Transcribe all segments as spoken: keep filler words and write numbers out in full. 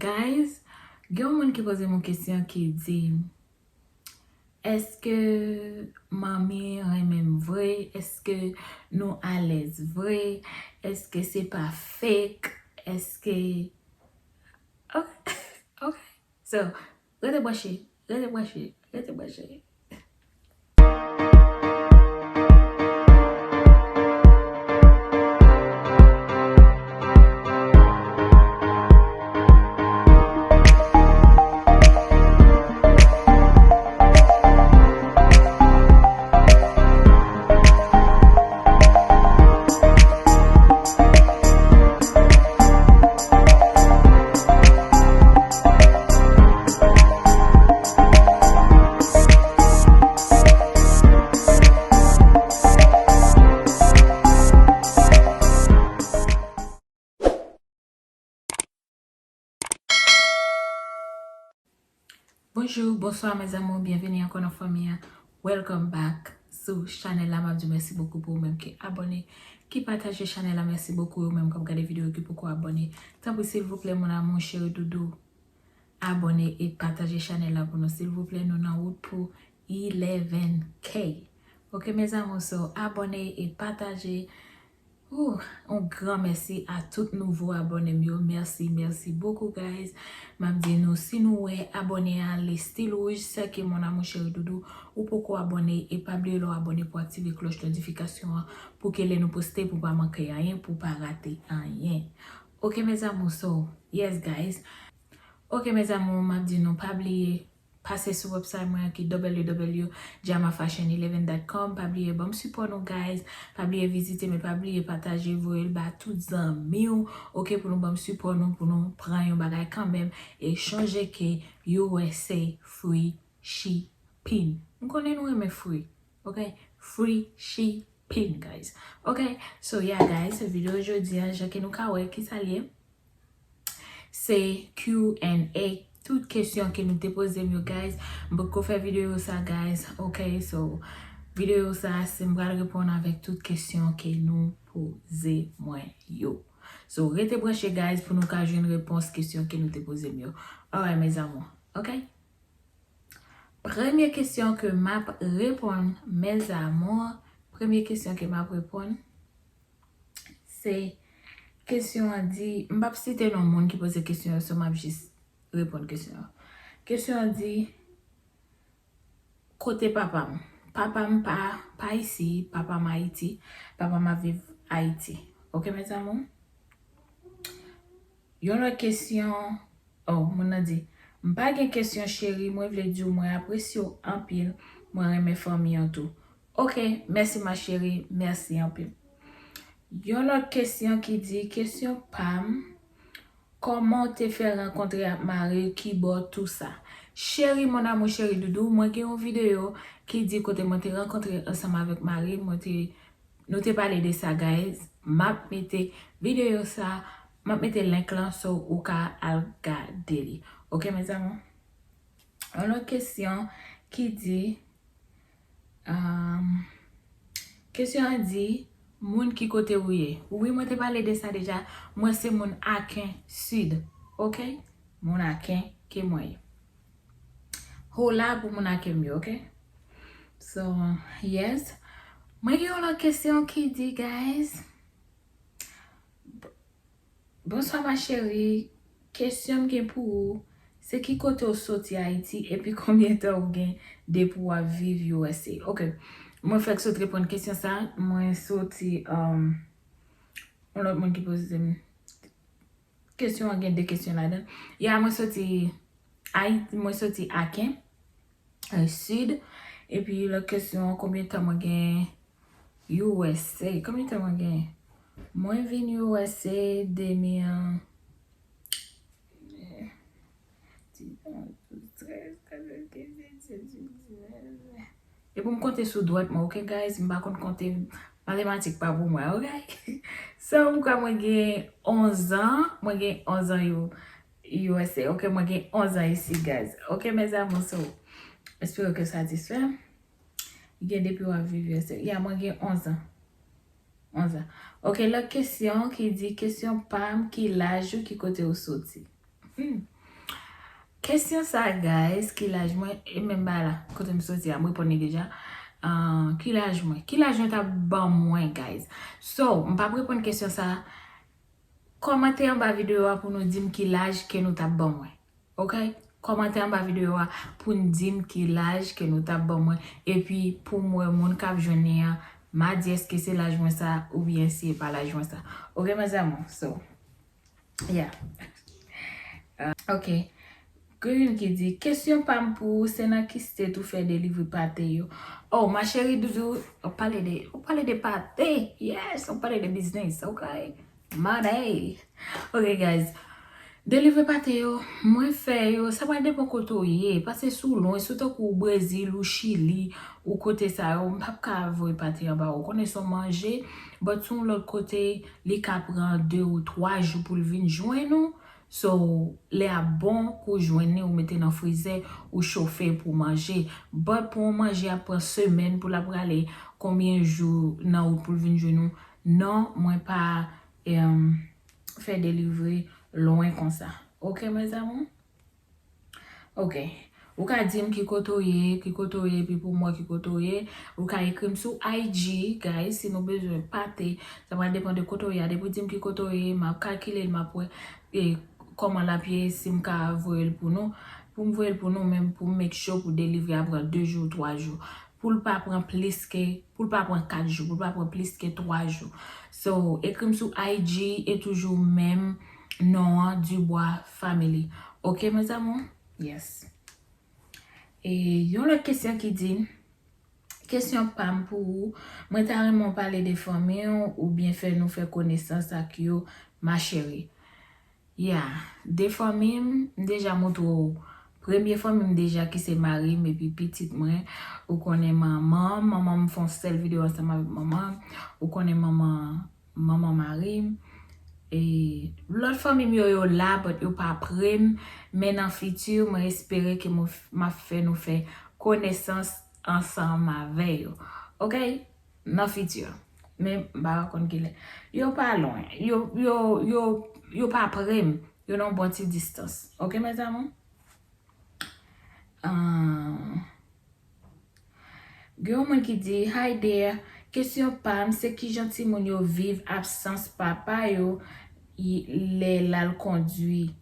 Guys, gen yon moun ki poze m yon kesyon ki di, èske manmi renmen m vre? Èske nou alèz vre? Èske se pa fake? Èske... Ok, ok. So, rete branche, rete branche, rete branche. Bonjou, bonswa mes amours, byenveni ankò nan fanmi an. Welcome back sou chanèl la. M ap di w mèsi bokou pou ou menm ki abòne, ki pataje chanèl la. Mèsi bokou ou menm k ap gade videyo ki poko abòne. Tanpri silvouplè, mon amour, cheri, doudou, abòne e pataje chanèl la pou nou silvouplè. Nou nan wout pou eleven K. Ok mes amours, so abòne e pataje. Ooh, yon gran mèsi a tout nouvo abòne m yo. Mèsi, mèsi bokou, guys. M ap di nou, si nou wè abòne a li still wouj, sè ke mon amour, cheri, doudou, ou poko abòne, e pa bliye lè w abòne pou aktive klòch notifikasyon an, pou ke lè nou poste, pou pa manke anyen, pou pa rate anyen. Ok mes amours, so, yes guys. Ok mes amours, m ap di nou, pa bliye pase sou website mwen an ki w w w dot jama fashion eleven dot com. Pa bliye ban m sipò nou, guys. Pa bliye vizite m e pa bliye pataje, voye l ba tout zanmi w, ok, pou nou ban m sipò nou, pou nou pran yon bagay kanmenm. E chonje ke U S A free shipping. M konnen nou renmen free, ok? Free shipping, guys. Ok, so yeah, guys, videyo jodi a, jan ke nou ka wè, kisa l ye? Se Q and A, tout kesyon ke nou te poze m yo, guys. M poko fè videyo sa, guys. Ok, so, videyo sa, se m pral reponn avèk tout kesyon ke nou poze mwen yo. So, rete branche, guys, pou nou ka jwenn repons kesyon ke nou te poze m yo. Alright, mes amours. Ok? Premye kesyon ke m ap reponn, mes amours. Premye kesyon ke m ap reponn, se kesyon an di, m p ap site non moun ki poze kesyon yo, so m ap jis reponn kesyon an. Kesyon an di, kote papa m? Papa m pa, pa isi, papa m Ayiti, papa m ap viv Ayiti. Ok, mes amours? Yon lòt kesyon, oh, moun nan di, m pa gen kesyon cheri, mwen vle di w mwen apresye w anpil, mwen renmen fanmi an tou. Ok, mèsi ma chérie, mèsi anpil. Yon lòt kesyon ki di, kesyon pa m, kòman w te fè rankontre ak mari w, kibò, tou sa? Cheri, mon amour, cheri, doudou, mwen gen yon videyo ki di kote mwen te rankontre ansanm avèk mari m, mwen te Nou te pale de sa, guys. M ap mete videyo sa, m ap mete link lan, so ou ka al gade li. Ok, mes amours? Yon lòt kesyon ki di, um, kesyon an di, moun ki kote ou ye? Wi, mwen te pale de sa deja. Mwen se moun Aken Sid. Ok? Moun Aken ke mwen ye. Hola pou moun Aken m yo, ok? So, yes. Mwen gen yon lòt kesyon ki di, guys. Bonswa, ma chérie. Kesyon m gen pou ou, se ki kote w soti Ayiti, epi konbyen tan w gen depi w ap viv U S A? Ok. Mwen fèk sot reponn kesyon sa. Mwen soti, um, yon lòt moun ki poze m kesyon an, gen de kesyon ladan. Ya, mwen soti Ayiti, mwen soti Aken, euh, Sid. Epi lòt kesyon an, konbyen tan mwen gen U S A? Konbyen tan mwen gen? Mwen vin U S A de mil, dis, onz, douz, trèz, katòz, kenz, sèz, dizuit, diznèf. E pou m konte sou dwèt mwen, ok, guys? M pa konn konte, matematik pa pou mwen, ok? So, m kwè mwen gen onz an, mwen gen onz an U S A, ok? Mwen gen onz an isi, guys. Ok, mes amours, so, espere ke satisfè. Gen depi w ap viv U S A. Ya, mwen gen onz an. Onz an. Ok, lòt kesyon ki di, kesyon pa m, ki laj ou, ki kote ou soti? Kesyon sa, guys, ki laj mwen, e menm ba la, kote m soti a, m reponn li deja. Ah, ki laj mwen? Ki laj mwen t ap ban mwen, guys? So, m p ap reponn kesyon sa. Kòmante anba videyo a pou nou di m ki laj ke nou t ap ban mwen. Ok? Kòmante anba videyo a pou n di m ki laj ke nou t ap ban mwen. Epi pou m wè moun k ap jwenn li an, m a di èske se laj mwen sa oubyen si e pa laj mwen sa. Ok, mes amours? So, yeah. Ah, ok. Gen youn ki di, kesyon pa m pou ou, se nan ki state ou fè delivre pate yo? Oh, ma chérie doudou, ou pale de, ou pale de pate. Yes, ou pale de business, ok? Money. Ok, guys. Delivre pate yo, mwen fè yo, sa pral depann kote w ye. Paske si w lwen, si w tankou Brezil ou Chili, ou kote sa yo, m p ap ka voye pate anba w. Ou konnen se yon manje, but si w lòt kote, li ka pran de ou twa jou pou l vin jwenn ou. So, lè ap bon pou w jwenn li, ou mete nan frizè, ou chofe pou w manje. But pou yon manje ap pran semèn pou l ap rale konbyen jou nan wout pou l vin jwenn ou, non, mwen pa em, fè delivre lwen konsa. Ok, mes amours? Ok. Ou ka di m ki kote w ye, ki kote w ye, epi pou m wè ki kote w ye. Ou ka ekri m sou I G, guys, si nou bezwen pate. Sa va depann de kote w ye a. Depi w di m ki kote w ye, m ap kalkile l, m ap wè, e, kòman l ap ye, si m ka voye l pou nou. Pou m voye l pou nou, men pou m make sure pou delivre a pran de jou, twa jou. Pou l pa pran plis ke, pou l pa pran kat jou, pou l pa pran plis ke twa jou. So, ekri m sou I G e toujou menm non an, Dubois Family. Ok, mes amours? Yes. E yon lòt kesyon ki di, kesyon pa m pou ou, mwen ta renmen w pale de fanmi w oubyen fè nou fè konesans ak yo, ma chérie. Yeah, de fanmi m, m deja montre w. Premye fanmi m deja ki se mari m epi pitit mwen. Ou konnen manman m, manman m fè yon sèl videyo ansanm avèk manman m. Ou konnen manman, manman mari m. E lòt fanmi m yo, yo la, but yo pa pre m. Men nan fiti, mwen espere ke m, m ap fè nou fè konesans ansanm avè yo. Ok? Nan fiti. Men m pa konn kilè. Yo pa lwen. Yo, yo, yo, yo pa pre m. Yo nan yon bon ti distans. Ok, mes amours? Ah, gen yon moun ki di, "Hi there. Kesyon pa m, se kijan timoun yo viv absans papa yo y- lè l al kondwi?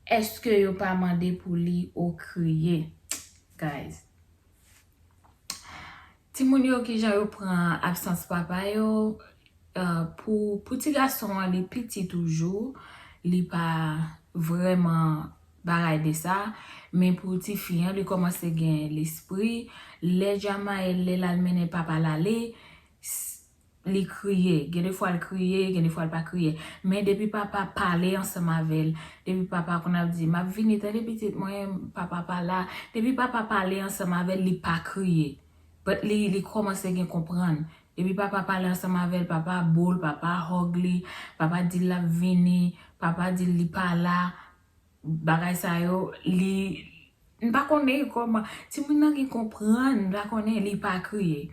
Èske yo pa mande pou li ou kriye?" Guys. Timoun yo, kijan yo pran absans papa yo? Ah, pou, pou ti gason an, li piti toujou, li pa vrèman bagay de sa. Men pou ti fi an, li kòmanse gen lespri. Lè Jamael, lè l al mennen papa l ale, s- li kriye. Gen de fwa l kriye, gen de fwa l pa kriye. Men depi papa pale ansanm avè l, depi papa konn ap di, "M ap vini tande pitit mwen, papa pa la." Depi papa pale ansanm avè l, li pa kriye. But li, li kòmanse gen konprann. Depi papa pale ansanm avè l, papa bo l, papa hug li, papa di l l ap vini, papa di l li pa la. Bagay sa yo, li, m pa konnen kòman. Timoun nan gen konprann, m pa konnen, li pa kriye.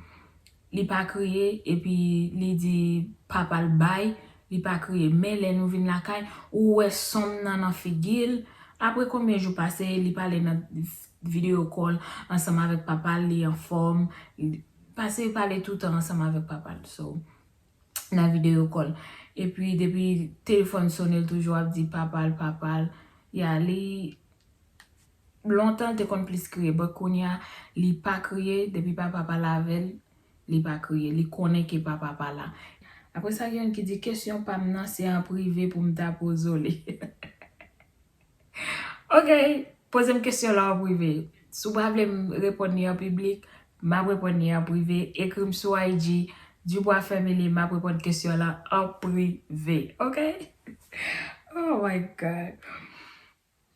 Li pa kriye, epi li di papa l bay, li pa kriye. Men lè nou vin lakay, ou wè sonm nan nan figi l. Apre konbyen jou pase, li pale nan video call ansanm avèk papa l, li anfòm. Li pase pale toutan ansanm avèk papa l. So, nan video call. Epi depi telefòn sonnen, l toujou ap di papa l, papa l. Ya, li, lontan, l te konn plis kriye. But kounye a, li pa kriye. Depi papa pale avè l, li pa kriye. Li konnen ke papa pa la. Apre sa, gen youn ki di, "Kesyon pa m nan, se an prive pou m ta poze w li." Ok, poze m kesyon la an prive. Si w pa vle m reponn li an piblik, m ap reponn li an prive. Ekri m sou I G, Dubois Family, m ap reponn kesyon la an prive. Ok? Oh my God.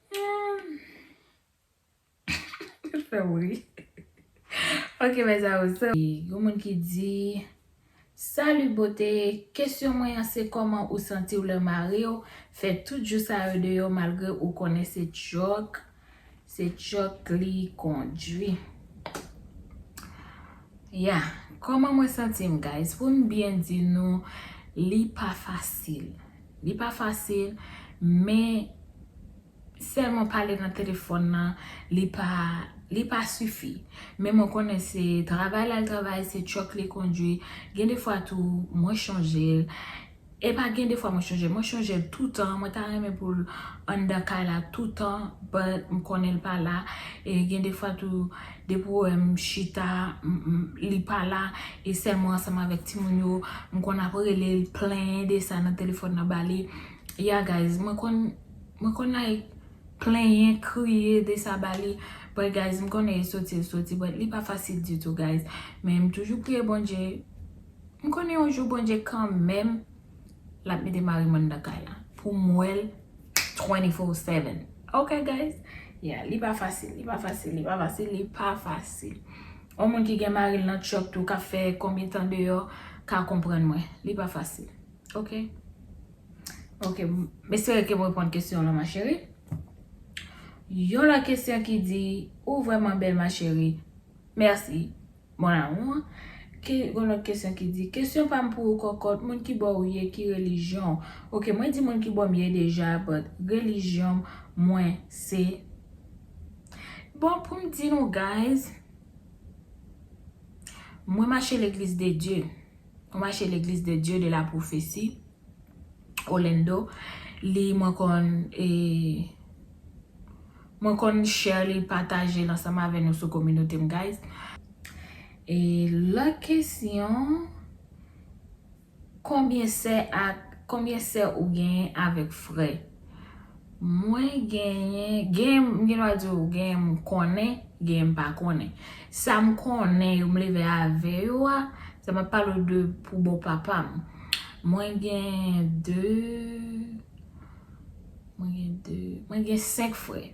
Hmm. Fè m ri. Ok, mes amours. So, yon moun ki di, "Salut beauté, kesyon mwen an se kòman ou santi w lè mari w fè tout jou sa yo deyò malgre ou konnen se truck, se truck li kondwi?" Ya, kòman mwen santi m, guys? Pou m byen di nou, li pa fasil. Li pa fasil, men Sèlman pale nan telefòn nan, li pa, li pa sifi. Men mwen konnen se travay l al travay, se truck li kondui. Gen de fwa tou, mwen chonje l. E pa gen de fwa mwen chonje l, mwen chonje l toutan. Mwen ta renmen pou l anndan kay la toutan, but m konnen l pa la. E gen de fwa tou, depi w wè m chita, m, m, li pa la. E sèlman ansanm avèk timoun yo, m konn ap rele l, plenyen de sa nan telefòn nan ba li. Yeah, guys, mwen konn, mwen konn like plenyen, kriye de sa ba li. But guys, m konnen e soti, l soti, but li pa fasil ditou, guys. Men m toujou priye Bondye. M konnen yon jou Bondye kanmenm, l ap mete mari m anndan kay la. Pou m wè l twenty-four seven. Ok, guys? Yeah, li pa fasil, li pa fasil, li pa fasil, li pa fasil. Yon moun ki gen mari l nan truck tou, k ap fè konbyen tan deyò, ka konprann mwen. Li pa fasil. Ok? Ok, m espere ke m reponn kesyon w lan, ma chérie. Yon lòt kesyon ki di, ou vrèman bèl, ma chérie. Merci, mon amour. Ke, yon lòt kesyon ki di, kesyon pa m pou ou, kòkòt, moun ki bò w ye, ki relijyon w? Ok, mwen di moun ki bò m ye deja, but relijyon mwen se, bon, pou m di nou, guys, mwen mache Legliz de Dye. Mwen mache Legliz de Dye de la Pwofesi. Orlando. Li, mwen konn, e, mwen konn share li, pataje l ansanm avè nou sou kominote m, guys. E lòt kesyon, konbyen sè ak, konbyen sè ou genyen avèk frè? Mwen genyen, gen, m gen dwa di w, genyen m konnen, genyen m pa konnen. Sa m konnen yo, m leve avè yo a, sa m ap pale w de pou bò papa m. Mwen gen de, mwen gen de, mwen gen senk frè.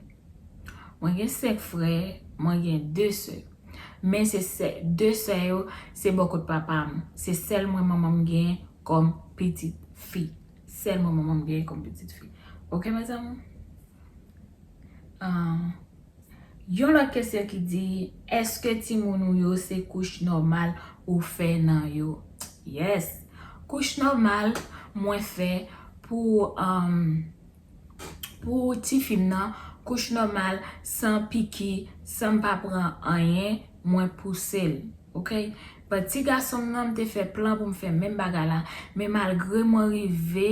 Mwen gen senk frè, mwen gen de sè. Men se sè, de sè yo, se bò kot papa m. Se sèl mwen manman m gen kòm pitit fi. Sèl mwen manman m gen kòm pitit fi. Ok, mes amours? Ah, yon lòt kesyon ki di, èske timoun ou yo se kouch nòmal ou fè nan yo? Yes. Kouch nòmal, mwen fè pou, um, pou tifi m nan, kouch nòmal, san piki, san m pa pran anyen, mwen pouse l. Ok? But ti gason m nan, m te fè plan pou m fè menm bagay la. Men malgre mwen rive,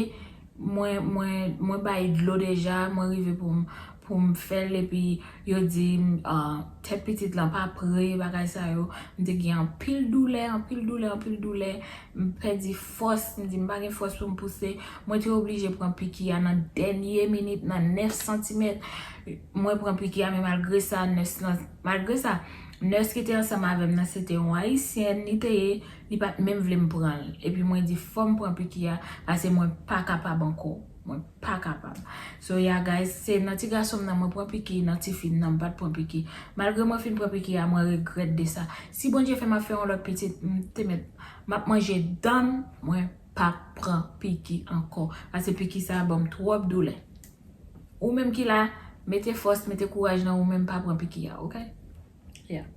mwen, mwen, mwen bay dlo deja, mwen rive pou m, pou m fè l, epi yo di m, ah, tèt pitit lan pa pre, bagay sa yo. M te gen anpil doulè, anpil doulè, anpil doulè. M pèdi fòs, m di m pa gen fòs pou m pouse. Mwen te oblije pran piki a nan dènye minit, nan nèf santimèt. Mwen pran piki a, men malgre sa, nès lan, malgre sa, nès ki te ansanm avè m nan, se te yon ayisyèn, li te ye, li pa t menm vle m pran l. Epi mwen di, fò m pran piki a, paske mwen pa kapab ankò. Mwen pa kapab. So, yeah, guys, se nan ti gason m nan mwen pran piki, nan tifi m nan m pa t pran piki. Malgre mwen fin pran piki a, mwen regrèt de sa. Si Bondye fè m ap fè yon lòt pitit, m te mèt, m ap manje dan m, mwen p ap pran piki ankò. Paske piki sa a ban m twòp doulè. Ou menm ki la, mete fòs, mete kouraj nan ou menm, pa pran piki a, ok? Yeah.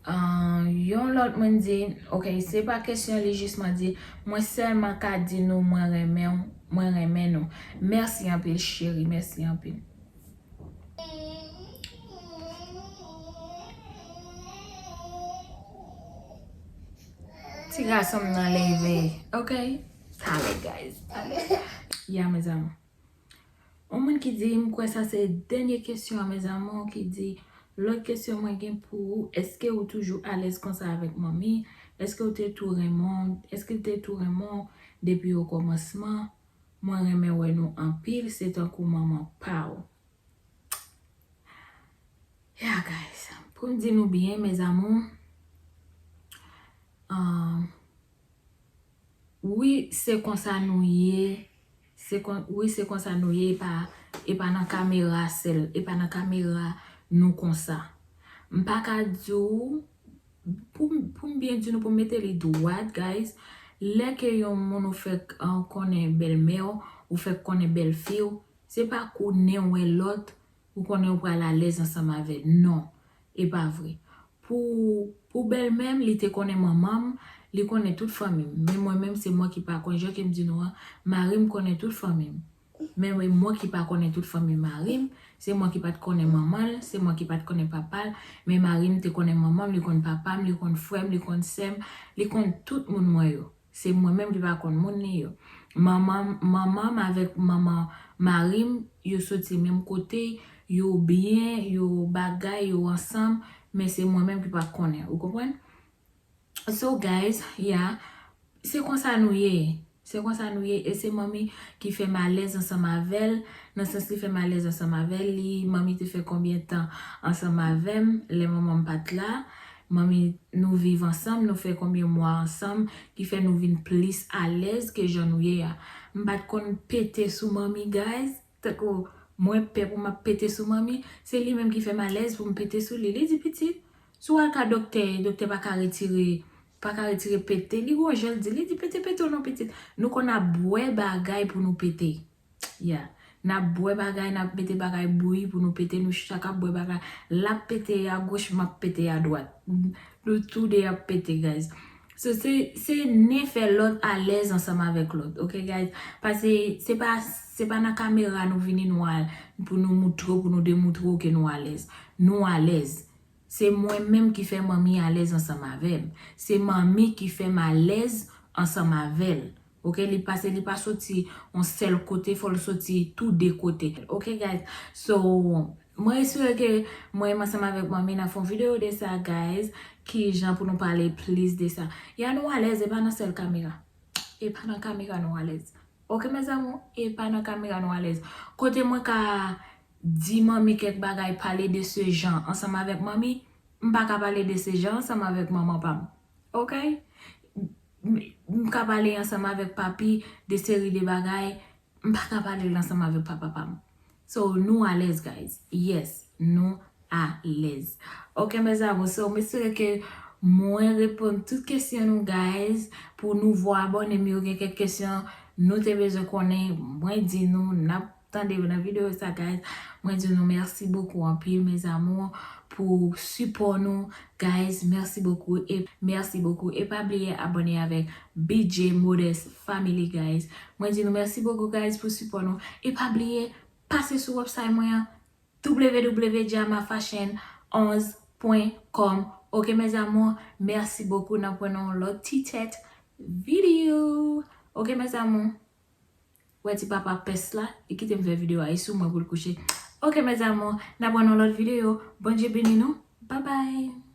Ah, yon lòt moun di, ok, se pa kesyon, li jisman di, mwen sèlman ka di nou mwen renmen, mwen renmen nou. Mèsi anpil, cheri, mèsi anpil. Ti gason m nan leve, ok? Talè, guys, talè. Ya, mes amours. Yon moun ki di, m kwè sa se dènye kesyon an, mes amours, ki di, lòt kesyon mwen gen pou ou, èske ou toujou alèz konsa avèk manmi? Èske ou te tou renmen, èske l te tou renmen w depi okòmansman? Mwen renmen wè nou anpil, se tankou manman pa w. Yeah, guys. Pou m di nou byen, mes amours, um, wi, se konsa nou ye. Se kon, wi, se konsa nou ye. E pa, e pa nan kamera sèl. E pa nan kamera nou konsa. M pa ka di w, pou, pou m byen di nou, pou m mete li dwat, guys, lè ke yon moun ou fèk, ah, konnen bèlmè w, ou fèk konnen bèlfi w, se pa kou nen w wè lòt, ou konnen ou pral alèz ansanm avè l. Non, e pa vre. Pou, pou bèlmè m, li te konnen manman m, li konnen tout fanmi m. Men mwen menm, se mwen ki pa konnen. Jan ke m di nou an, mari m konnen tout fanmi m. Men e mwen ki pa konnen tout fanmi mari m, se mwen ki pa t konnen manman l, se mwen ki pa t konnen papa l, men mari m te konnen manman m, li konn papa m, li konn frè m, li konn sè m, li konn tout moun mwen yo. Se mwen menm ki pa konn moun li yo. Manman, manman m avèk manman mari m, yo soti menm kote, yo byen, yo bagay, yo ansanm, men se mwen menm ki pa konnen, ou konprann? So guys, yeah, se konsa nou ye. Se konsa nou ye, e se manmi ki fè m alèz ansanm avè l, nan sans li fè m alèz ansanm avè l, li, manmi te fè konbyen tan ansanm avè m, lè manman m pa t la, manmi, nou viv ansanm, nou fè konbyen mwa ansanm, ki fè nou vin plis alèz ke jan nou ye a. M pa t konn pete sou manmi, guys, tankou mwen pè pou m ap pete sou manmi, se li menm ki fè m alèz pou m pete sou li. Li di, pitit, si w al ka doktè, doktè pa ka retire, pa ka retire pete. Li gon jan l di, li di, pete, pete w non, pitit. Nou konn ap bwè bagay pou nou pete. Yeah. N ap bwè bagay, n ap mete bagay bouyi pou nou pete, nou chak ap bwè bagay. L ap pete a goch, m ap pete a dwat. Nou toude ap pete, guys. So, se, se nen fè lòt alèz ansanm avèk lòt, ok, guys? Paske se pa, se pa nan kamera nou vini nou al, pou nou moutre w, pou nou demoutre w ke nou alèz. Nou alèz. Se mwen menm ki fè manmi alèz ansanm avè m. Se manmi ki fè m alèz ansanm avè l. Ok, li pase, li pa soti yon sèl kote, fò l soti tou de kote. Ok, guys? So, mwen espere ke mwen menm ansanm avèk manmi n ap fè yon videyo de sa, guys. Ki jan pou nou pale plis de sa. Ya nou alèz, e pa nan sèl kamera. E pa nan kamera nou alèz. Ok, mes amours, e pa nan kamera nou alèz. Kote mwen ka di manmi kèk bagay, pale de se jan ansanm avèk manmi, m pa ka pale de se jan ansanm avèk manman pa m. Ok? M, m ka pale ansanm avèk papi de seri de bagay, m pa ka pale l ansanm avèk papa pa m. So, nou alèz, guys. Yes, nou alèz. Ok, mes amours, so, m espere ke mwen reponn tout kesyon nou, guys. Pou nouvo abòne m yo, gen kèk kesyon nou te bezwen konnen, mwen di nou, n ap tande yo nan videyo sa, guys. Mwen di nou mèsi bokou anpil, mes amours, pou sipò nou, guys. Mèsi bokou e mèsi bokou. E pa bliye abòne avèk B J Modest Family, guys. Mwen di nou mèsi bokou, guys, pou sipò nou. E pa bliye pase sou website mwen an, w w w jama fashion onze point com. Ok, mes amours, mèsi bokou. N ap wè nan yon lòt ti tèt videyo. Ok, mes amours. Wè ti papa pès la, li kite m fè videyo a, e sou mwen pou l kouche. Ok, mes amours, n ap wè nan lòt videyo. Bondye beni nou. Bye bye.